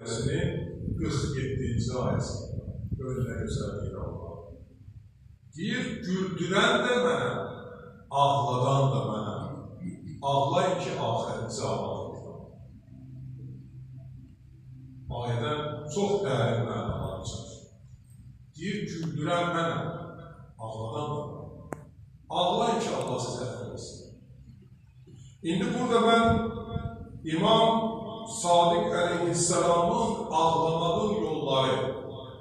Surəsinin 47-ci ayəsi. Görün nə gözəl deyir Allah. Deyir, güldürən də mənəm, ağladan da mənəm. Ağlayın ki, axirətinizi ağlayın. Ayədən çox dərin mənalar çıxır. Deyir, güldürən mənəm, ağladan da mənəm. Ağlayın ki, Allah sizə əfv etsin. İndi burada mən İmam Sadiq əleyhissalamın ağlamağın yolları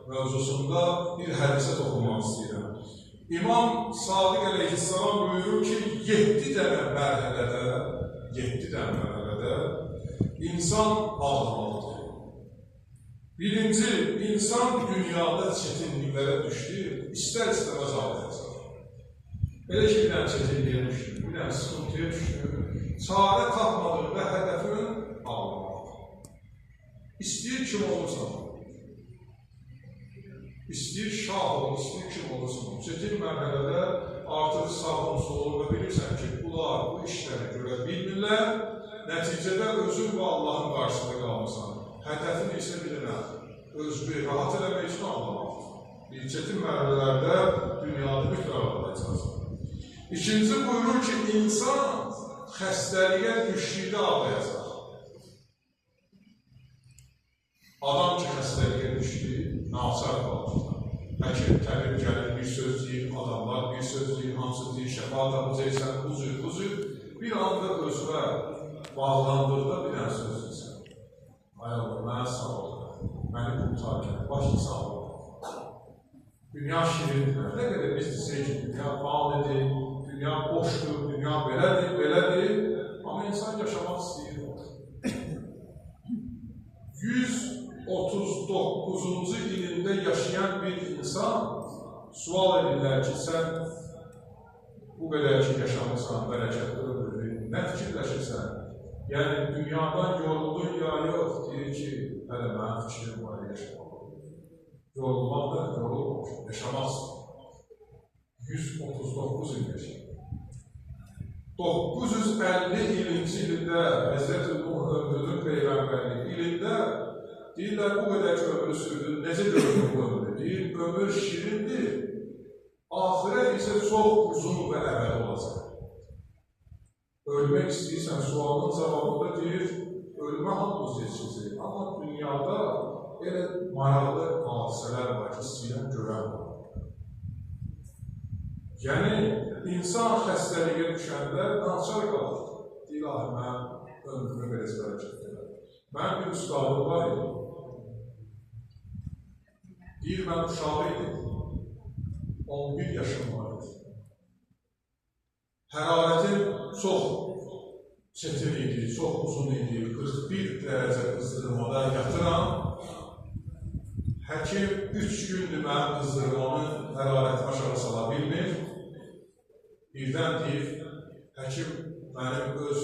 mövzusunda bir hədisə toxunmaq istəyirəm. İmam Sadiq əleyhissalam buyurur ki, 7 dənə mərhələdə insan ağlamalıdır. Birinci, insan dünyada çətinliklərə düşdü, istər-istəməz ağlayacaq. Belə ki, bir dənə çətinliyə düşdü, bir dənə sıxıntıya düşdü, çarə tapmadıqda hədəfin ağlamaqdır. İstəyir kim olursan, istəyir şah ol, istəyir kim olursan ol. Çətin mərhələdə artıq sağın solun və bilirsən ki, bunlar bu işləri görə bilmirlər, nəticədə özün və Allahın qarşısında qalmısan. Hədəfin isə bir dənə özünü rahat eləmək üçün ağlamaqdır. Bir çətin mərhələlərdə dünyada mütləq ağlayacaqsan. İkinci buyurur ki, insan xəstəliyə düşdükdə ağlayacaq. Adam ki, xəstəliyə düşdü, naçar qalır. Həkim, təbib gəlir, bir söz deyir, adamlar bir söz deyir, hamısı deyir, şəfa tapacaqsan, bu cür, bu cür. Bir anda özünə bağlandıqda bir dənə söz deyirsən. Ay Allah, mənə sağ ol, məni qurtar, başlı sağ ol. Dünya şirindir. Nə qədər biz desək ki, dünya fanidir, dünya boşdur, dünya belədir, belədir. Amma insan yaşamaq istəyir. 139-cu ilində yaşayan bir insan sual edirlər ki, sən bu qədər ki yaşamısan, bərəkətli ömrünü, nə fikirləşirsən? Yəni, dünyadan yoruldun ya yox, deyir ki, hələ mənim fikrim var, yaşamaq. Yorulmaq da yorulmamışım, yaşamaq istəyir. 139 il yaşayır. 950-ci ilində Həzrət-i Nuh ömrünün peyğəmbərlik ilində deyirlər, bu qədər ki ömrü sürdün, necə gördün bu ömrü? Deyir, ömür şirindir, axirət isə çox uzun və əbədi olacaq. Ölmək istəyirsən, sualın cavabında deyir, ölmə hamımız yetişəcək. Amma dünyada elə maraqlı hadisələr var ki, istəyirəm, görəm var. Yəni, insan xəstəliyə düşəndə naçar qalır. Deyir, ah, mən ömrümü belə bərəkət edirəm. Mənim bir ustadım var idi. Deyir, mən uşağı idim. 11 yaşım var idi. Hərarətim çox çətin idi, çox uzun idi. 41 dərəcə qızdırmada yatıram. Həkim 3 gündür mənim qızdırmamı, hərarətimi aşağı sala bilmir. Birdən deyir, həkim mənim öz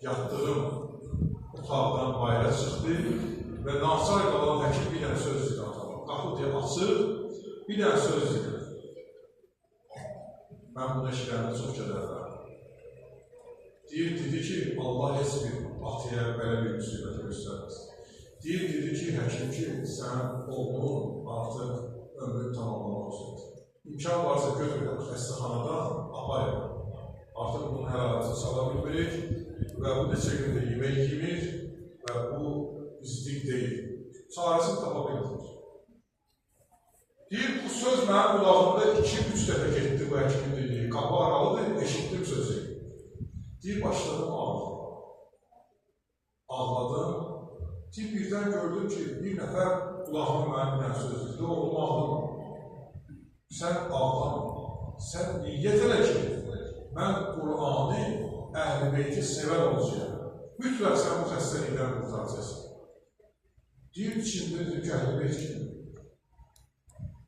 yatdığım otaqdan bayıra çıxdı və naçar qalan həkim bir dənə söz dedi atama. Qapı deyə açır, bir dənə söz dedi. Mən bunu eşidəndə çox kədərləndim. Deyir, dedi ki, Allah heç bir ataya belə bir müsibəti göstərməz. Deyir, dedi ki, həkim ki, sən oğlun artıq ömrünü tamamlamaq üzrədir. İmkan varsa götür, xəstəxanadan apar. Artıq bunun hərarətini sala bilmirik və bu neçə gündür yemək yemir və bu bizlik deyil. Çarəsini tapa bilmirik. Deyir, bu söz mənim qulağımda 2-3 dəfə getdi bu həkimin dediyi. Qapı aralıdır, eşitdim sözü. Deyir, başladım ağladım. Ağladım. Deyir, birdən gördüm ki, bir nəfər qulağıma mənim bir söz dedi. Oğlum, ağlama. Sən ağlama. Sən niyyət elə ki, mən Qur'anı, Əhl-i Beyti sevər olacağım. Mütləq sən bu xəstəlikdən qurtaracaqsan. Deyir, içində dedim ki, Əhl-i Beyt kimdir?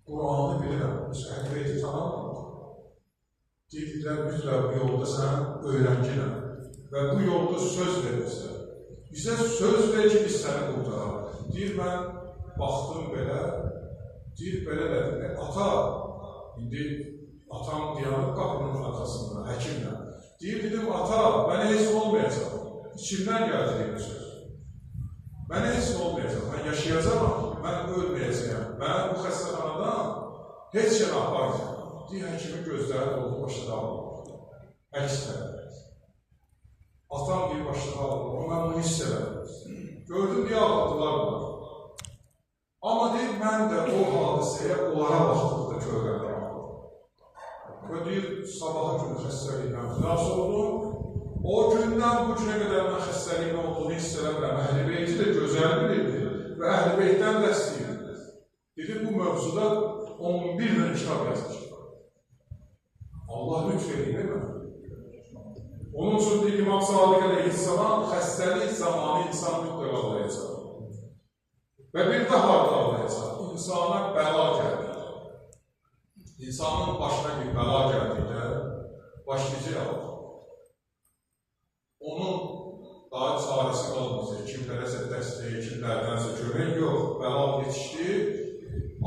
Qur'anı bilirəm, Əhl-i Beyti tanımam. Deyirlər, mütləq bu yolda sən öyrənginəm və bu yolda söz verirsən. Bizə söz ver ki, biz səni qurtaraq. Deyir, mən baxdım belə, deyir, belə elədim. Ata, indi atam dayanıb qapının arxasında, həkimlə. Deyir, dedim, ata, mənə heç olmayacaq. İçimdən gəldi deyir bu söz. Mənə heç olmayacaq, mən yaşayacağam. Heç yerə aparmır. Deyir, həkimin gözləri doldu, başladı ağlamağa. Əks tərəfdə. Atam deyir, başladı ağlamağa. Mən bunu hiss elədim. Gördüm, deyə ağladılar bunlar. Amma deyir, mən də o hadisəyə onlara baxdıqda kövrəldim ağladım. Və deyir, sabaha günü xəstəlikdən xilas oldum. O gündən bu günə qədər mən xəstəliyin olduğunu hiss eləmirəm. Əhl-i Beyti də gözəl bilirdi və Əhl-i Beytdən də istəyirdi. Dedi, bu mövzuda 11 dənə kitab yazmışdı. Allah lütf edir, değil mi? Onun üçün deyir, İmam Sadiq əleyhissalam, xəstəlik zamanı insan mütləq ağlayacaq. Və bir də harda ağlayacaq? İnsana bəla gəldikdə. İnsanın başına bir bəla gəldikdə başlayacaq ağlamaq. Onun daha çarəsi qalmayacaq. Kimlərəsə dəstəyi, kimlərdənsə kömək yox. Bəla yetişdi,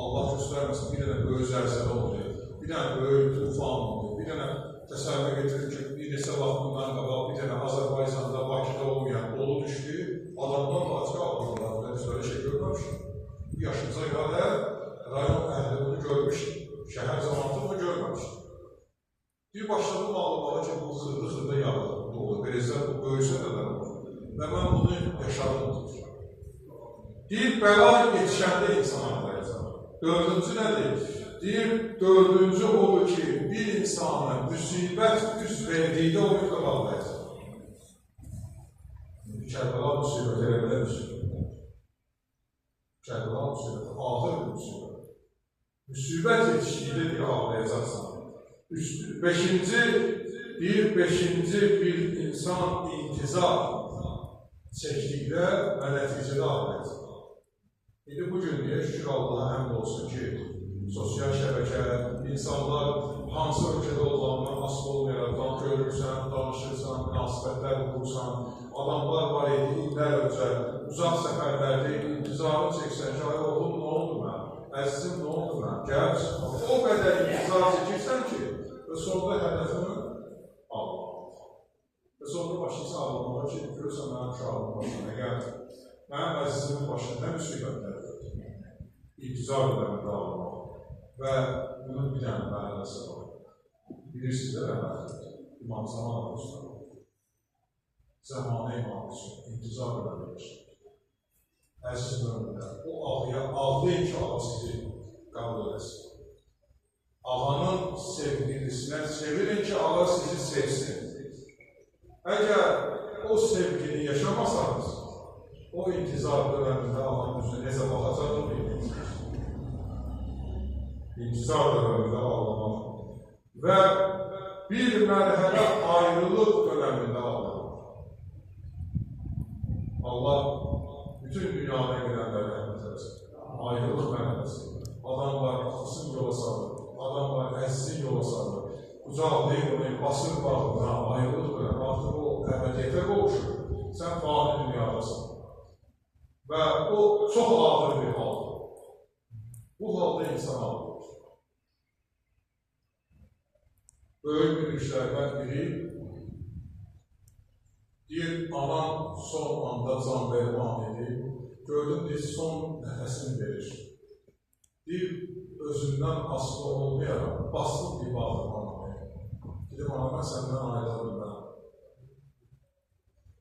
Allah göstərməsin, bir dənə böyük zəlzələ oldu, bir dənə böyük tufan oldu, bir dənə təsəvvür getirir ki, bir neçə vaxt bundan qabaq bir dənə Azərbaycanda, Bakıda olmayan dolu düşdü, adamlar acı ağladılar, mən heç belə şey görməmişim. Bu yaşımıza qədər rayon əhli bunu görmüşdü, şəhər cəmaatı bunu görməmişdi. Bir başladım ağlamağa ki, bu xırda-xırda yağır, dolu, beləcə bu böyüksə də olur və mən bunu yaşadım deyir. Deyir, bəla yetişəndə insan ağlayacaq. Dördüncü nədir? Deyir, dördüncü odur ki, bir insana müsibət üz verdikdə o mütləq ağlayacaq. Kərbəla müsibəti elə belə müsibət. Kərbəla müsibəti ağır bir müsibət. Müsibət yetişdikdə deyir, ağlayacaqsan. Beşinci, deyir, beşinci bir insan intizar çəkdikdə və nəticədə ağlayacaq. İndi bu gün deyə şükür Allaha həmd olsun ki, sosial şəbəkə, insanlar hansı ölkədə olğanından asılı olmayaraq görürsən, danışırsan, münasibətlər qurursan, adamlar var idi illər öncə, uzaq səfərlərdə intizarını çəksən ki, ay oğlum nə oldu mən, əzizim nə oldu mən, gəl, o qədər intizar çəkirsən ki, və sonunda hədəfini ağlamaq. Və sonunda başlayırsan ağlamağa ki, görürsən mənim uşağımın başına nə gəldi, mənim əzizimin başına nə müsibətlər gördü. İntizar dönəmində ağlamaq. Və bunun bir dənə mərhələsi var. Bilirsiniz də nə mərhələdir? İmam Zaman Aleyhisselam. Zamanı imam üçün intizar dönəmi yaşayır. Əziz möminlər, o ağıya ağlayın ki, ağa sizi qəbul eləsin. Ağanın sevgilisinə çevirin ki, ağa sizi sevsin. Əgər o sevgini yaşamasanız, o intizar dönəmində ağanın üzünə necə baxacağını bilmirsiniz. İntizar dönəmində ağlamaq və bir mərhələ ayrılıq dönəmində ağlamaq. Allah bütün dünyada gedənlərə rəhmət eləsin. Ayrılıq mərhələsi. Adamlar atasını yola salır, adamlar əzizini yola salır, qucaqlayır onu, basır bağrına, ayrılıq dönəmi. Artıq o əbədiyyətə qovuşur. Sən fani dünyadasın. Və o çox ağır bir haldır. Bu halda insan ağlayır. Böyük bilirlərdən biri deyir, anam son anda can vermə an idi. Gördüm, deyir, son nəfəsini verir. Deyir, özündən asılı olmayaraq, bastım bir bağrıma anamaya. Dedim, ana, mən səndən ayrıla bilmərəm.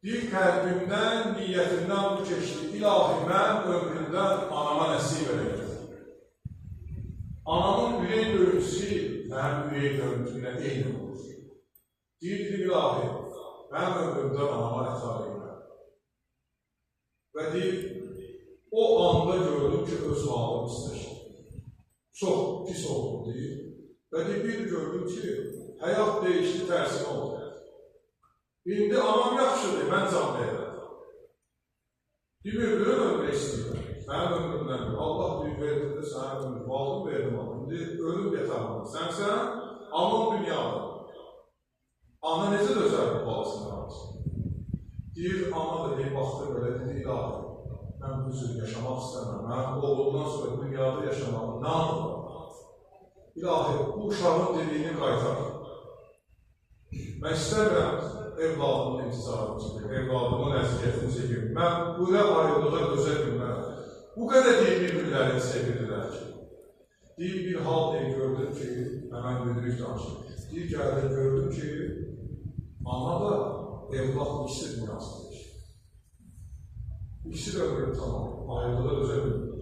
Deyir, qəlbimdən, niyyətimdən bu keçdi. İlahi, mən ömrümdən anama nəsib eləyəcəm. Anamın ürək döyüntüsü mənim ürək döyüntümlə eyni olur. Deyir, ilahi, mənim ömrümdən anama əta edirəm. Və deyir, o anda gördüm ki, öz halım pisləşdi. Çox pis oldum, deyir. Və deyir, bir gördüm ki, həyat dəyişdi, tərsinə oldu. İndi anam yaxşıdır, mən can verirəm. Demir, ölüm ömrü istəyirəm. Mənim ömrümdən bir. Allah deyir, verdim də sənə ömrü, aldım, verdim aldım. İndi ölüm yatağında. Sənsən, aman dünyada. Ana necə dözər bu balasının arasında? Deyir, ana da deyir, baxdı belə, dedi, ilahi, mən bu cür yaşamaq istəmirəm. Mənim oğlumdan sonra dünyada yaşamağın nə anı var? İlahi, bu uşağın dediyini qaytar. Mən istəmirəm evladımın intizarını çəkim, evladımın əziyyətini çəkim. Mən belə ayrılığa dözə bilmərəm. Bu qədər deyir, bir-birlərini sevirdilər ki. Deyir, bir hal deyir, gördüm ki, həmən müdrik danışır. Deyir, gəldim, gördüm ki, ana da evlad ikisi dünyasıdır. İkisi də ömrünü tamam, ayrılığa dözə bilmir.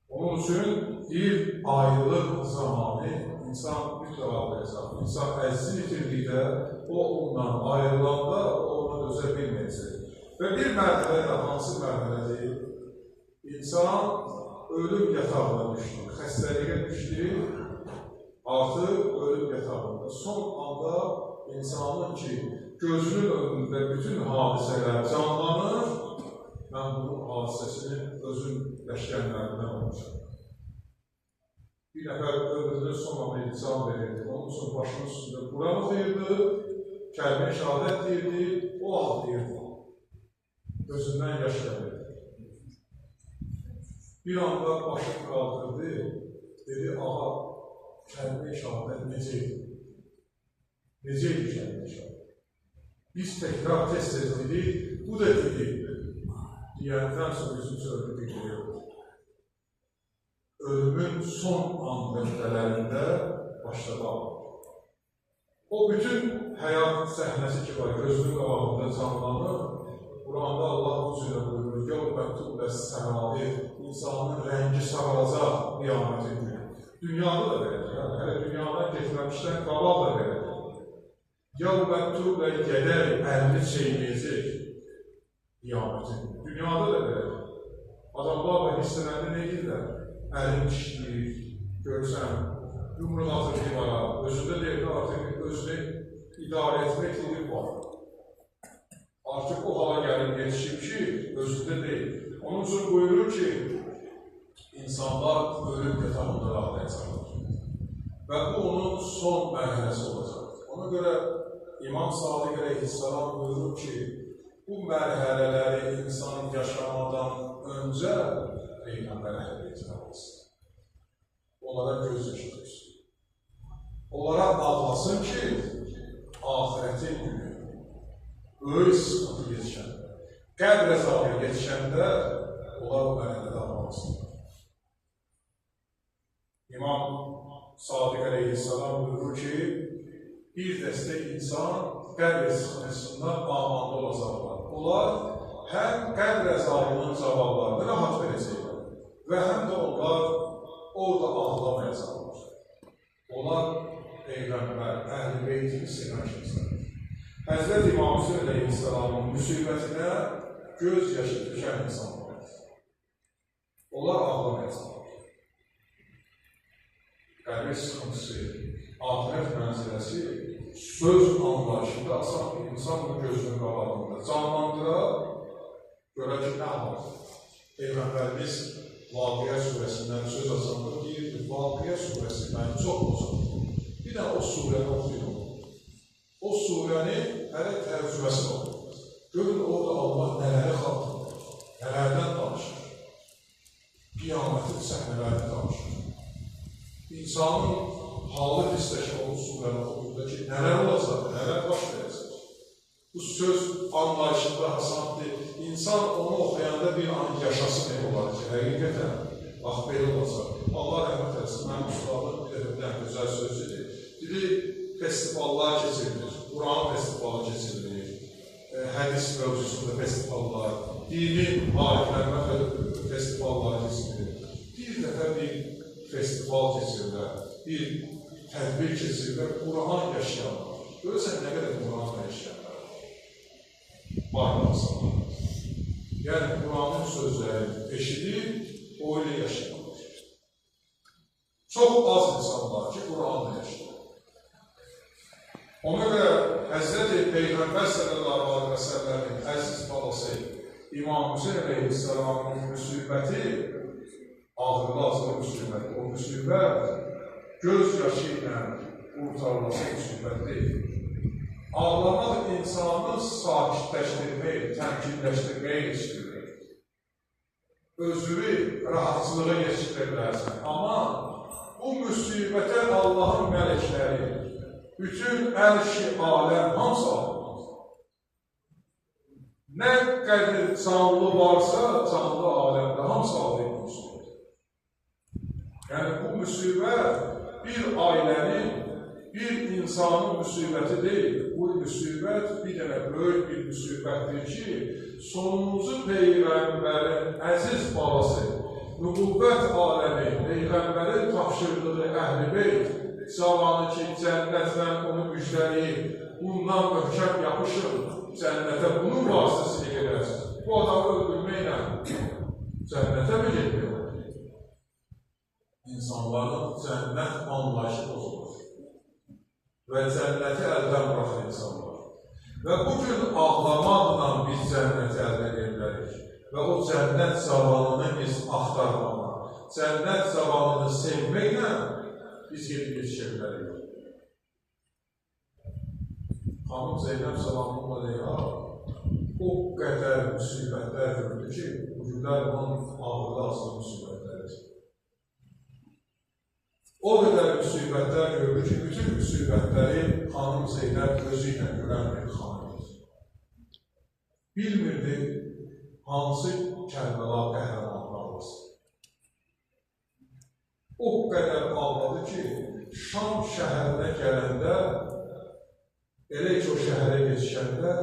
Onun üçün deyir, ayrılıq zamanı insan mütləq ağlayacaq. İnsan əzizini itirdikdə, o ondan ayrılanda, o ona dözə bilməyəcək. Və bir mərhələ də hansı mərhələdir? İnsan ölüm yatağına düşdü, xəstəliyə düşdü, artıq ölüm yatağında. Son anda insanın ki, gözünün önündə bütün hadisələr canlanır, mən bunun hadisəsini özüm yaşayanlarından olmuşam. Bir nəfər ömrünün son anı can verirdi, onun üçün başının üstündə Quran oxuyurdu, kəlmə-i şəhadət deyirdi, o ağlayırdı, gözündən yaş gəlirdi. Bir anda başını qaldırdı, dedi, ağa, kəlmə-i şəhadət necə idi? Necə idi kəlmə-i şəhadət? Biz təkrar tez-tez dedik, bu da dedi, deyəndən sonra bizim sözünü dinliyoruz. Ölümün son an nöqtələrində başladı ağlamaq. O bütün həyat səhnəsi ki var, gözünün qabağında canlanır. Quranda Allah bu cürə buyurur, yevmə tubləs-sərair, insanın rəngi saralacaq qiyamətin günü. Dünyada da belədir, yəni, hələ dünyadan getməmişdən qabaq da belədir. Yevmə tubləl-qədər, əlini çeynəyəcək qiyamətin günü. Dünyada da belədir. Adamlar da hissələndə nə edirlər? Əlini dişləyir, görürsən, yumruq atır divara, özündə deyil, artıq özünü idarə etmək deyil var. Artıq o hala gəlib yetişib ki, özündə deyil. Onun üçün buyurur ki, insanlar ölüm yatağında ağlayacaqlar. Və bu onun son mərhələsi olacaq. Ona görə İmam Sadiq əleyhissalam buyurur ki, bu mərhələləri insanın yaşamadan öncə Peyğəmbər əhl-i beytinə alsın. Onlara göz yaşı töksün. Onlara ağlasın ki, axirətin günü, böyük sıxıntı yetişəndə, qəbr əzabı yetişəndə onlar bu mərhələdə ağlamasınlar. İmam Sadiq əleyhissalam buyurur ki, bir dəstə insan qəbr sıxıntısından amanda olacaqlar. Onlar həm qəbr əzabının cavablarını rahat verəcəklər və həm də onlar orada ağlamayacaqlar. Onlar Peyğəmbər, əhl-i beytini sevən şəxslərdir. Həzrət İmam Hüseyn əleyhissalamın müsibətinə göz yaşı tökən insanlardır. Onlar ağlamayacaqlar. Qəbir sıxıntısı, axirət mənzələsi söz anlayışında asan insan bu gözünün qabağında canlandıra, görə ki, nə var? Peyğəmbərimiz Vaqiə surəsindən söz açanda deyirdi, Vaqiə surəsi məni çox bozuldu. Bir də o surəni oxuyun. O surənin hələ tərcüməsini oxuyun. Görün, orada Allah nələri xatırlayır, nələrdən danışır. Qiyamətin səhnələrini danışır. İnsanın halı pisləşir o surəni oxuyunda ki, nələr olacaq, nələr baş verəcək. Bu söz anlayışında asandır. İnsan onu oxuyanda bir an yaşasın olar ki, həqiqətən, bax, belə olacaq. Allah rəhmət eləsin, mənim ustadım bir dəfədən gözəl söz dedi. Dedi, festivallar keçirilir, Quran festivalı keçirilir, hədis mövzusunda festivallar, dini maariflənmə festivalları keçirilir. Bir dəfə bir festival keçirirlər, bir tədbir keçirirlər, Quran yaşayanlar. Görürsən, nə qədər Quranla yaşayanlar var insanlar. Yəni, Quranın sözlərini eşidib, o ilə yaşayanlar. Çox az insan var ki, Quranla yaşayır. Ona görə Həzrəti Peyğəmbər sallallahu aleyhi və səlləmin əziz balası İmam Hüseyn əleyhissalamın müsibəti ağırlı acılı müsibətdir. O müsibət göz yaşı ilə qurtarılası müsibət deyil. Ağlamaq insanı sakitləşdirmək, təmkinləşdirmək istəyir. Özünü rahatçılığa yetişdirə bilərsən. Amma bu müsibətə Allahın mələkləri, bütün ərş-i aləm hamısı ağlamaz. Nə qədər canlı varsa, canlı aləmdə hamısı ağlayır müsibətə. Yəni, bu müsibət bir ailənin, bir insanın müsibəti deyil. Bu müsibət bir dənə böyük bir müsibətdir ki, sonuncu Peyğəmbərin əziz balası, nübüvvət aləmi, Peyğəmbərin tapşırdığı Əhl-i Beyt, zamanı ki, cənnətlə onu müjdəliyib, bundan möhkəm yapışın, cənnətə bunun vasitəsilə gedərsiniz. Bu adamı öldürməklə cənnətə mi getmək olur? İnsanların cənnət anlayışı bozulur və cənnəti əldən buraxır insanlar. Və bugün ağlamaqla biz cənnəti əldə edə bilərik və o cənnət zamanını biz axtarmaqla, cənnət zamanını sevməklə biz gedib yetişə bilərik. Xanım Zeynəb salamullah əleyha o qədər müsibətlər gördü ki, bu günlər onun ağırlı asılı müsibətləridir. O qədər müsibətlər gördü ki, bütün müsibətləri xanım Zeynəb özü ilə görən bir xanımdır. Bilmirdi hansı Kərbəla qəhrəmanını ağlasın. O qədər ağladı ki, Şam şəhərinə gələndə, elə ki o şəhərə yetişəndə,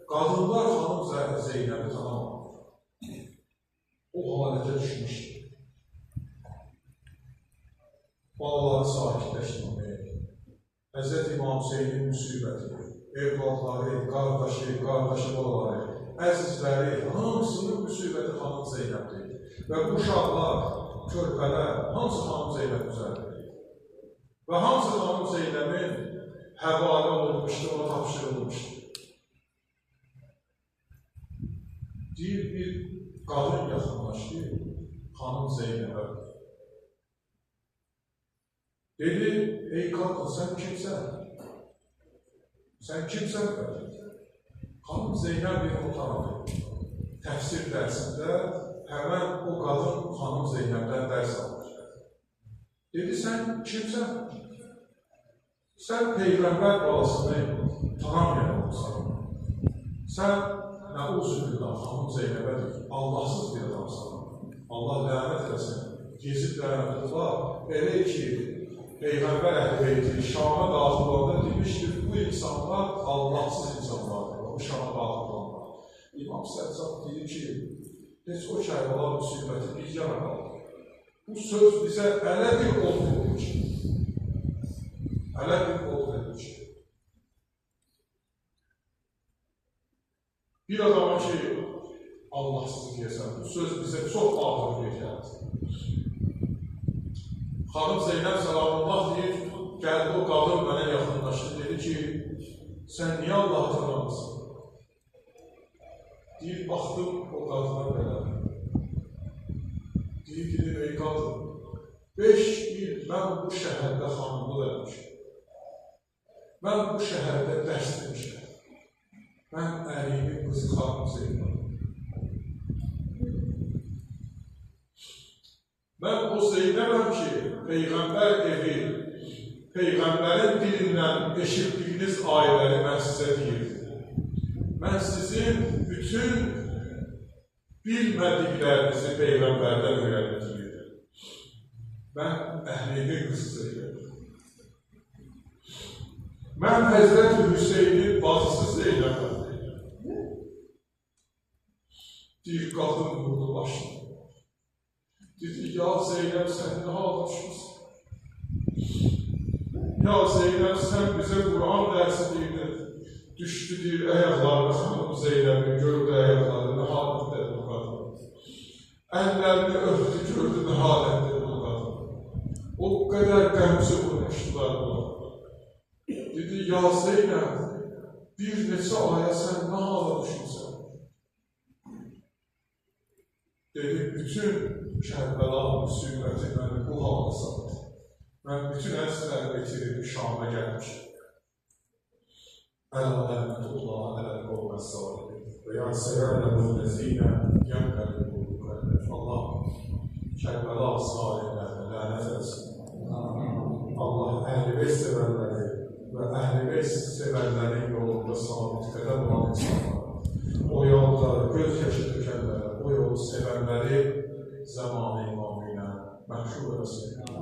qadınlar xanım Zeynəbi tanımadı. O halətə düşmüşdü. Balaları sakitləşdirmək, Həzrət İmam Hüseynin müsibəti, evladları, qardaşı, qardaşı balaları, əzizləri, hamısının müsibəti xanım Zeynəbdir. Və bu uşaqlar, körpələr, hamısı xanım Zeynəb üzərindədir. Və hamısı xanım Zeynəbin həvalə olunmuşdu, ona tapşırılmışdı. Deyir, bir qadın yaxınlaşdı xanım Zeynəbə. Dedi, ey qadın, sən kimsən? Sən kimsən? Xanım Zeynəb bir onu tanıdı. Təfsir dərsində həmən o qadın xanım Zeynəbdən dərs alır. Dedi, sən kimsən? Sən Peyğəmbər balasını tanımayan olsan. Sən nəuzubillah, xanım Zeynəbə deyir, Allahsız bir adamsan. Allah lənət eləsin. Yezid lənətullah, elə ki, Peyğəmbər Əhl-i Beyti Şam'a daxil olanda demişdir, bu insanlar Allahsız insanlardır, bu Şam'a daxil olanlar. İmam Səccad deyir ki, heç o Kərbəla müsibəti bir yana qaldı. Bu söz bizə elə bir od vurdu ki, elə bir od vurdu ki, bir adama ki, Allahsız deyəsən, bu söz bizə çox ağır bir gəldi. Xanım Zeynəb salamullah deyir, gəldi o qadın mənə yaxınlaşdı, dedi ki, sən niyə Allahı tanımazsın? Deyir, baxdım o qadına belə. Deyir, dedim, ey qadın, 5 il mən bu şəhərdə xanımlıq eləmişim. Mən bu şəhərdə dərs demişəm. Mən Əlinin qızı xanım Zeynəb. Mən o Zeynəbəm ki, Peyğəmbər evi, Peyğəmbərin dilindən eşitdiyiniz ayələri mən sizə deyirdim. Mən sizin bütün bilmədiklərinizi Peyğəmbərdən öyrənib deyirdim. Mən Əhlinin qızı Zeynəbəm. Mən Həzrət Hüseynin bacısı Zeynəbəm. Bir qadın vurdu başına. Dedi, ya Zeynəb, sən nə hala düşmüsən? Ya Zeynəb, sən bizə Quran dərsi deyirdin. Düşdü, deyir, əyaqlarını xanım Zeynəbin, gördü əyaqlarını, nə halətdədir bu qadın. Əllərini öpdü, gördü, nə halətdədir bu qadın. O qədər qəmsi vurmuşdular buna. Dedi, ya Zeynəb, bir neçə ayə sən nə hala düşmüsən? Dedi, bütün Kərbəla müsibəti məni bu hala saldı. Mən bütün əzizlərimi itirib Şam'a gəlmişim. Əla lənətullah ələl qovməz zalimin və ya səyələmul-ləzinə yənqəlibul mükəlləf. Allah Kərbəla zalimlərinə lənət eləsin. Allah Əhl-i Beyt sevərləri və Əhl-i Beyt sevərlərin yolunda sabit qədəm olan insanlar, o yolda göz yaşı tökənlərə, o yolu sevənləri zamanı imamı ilə məşhur eləsin.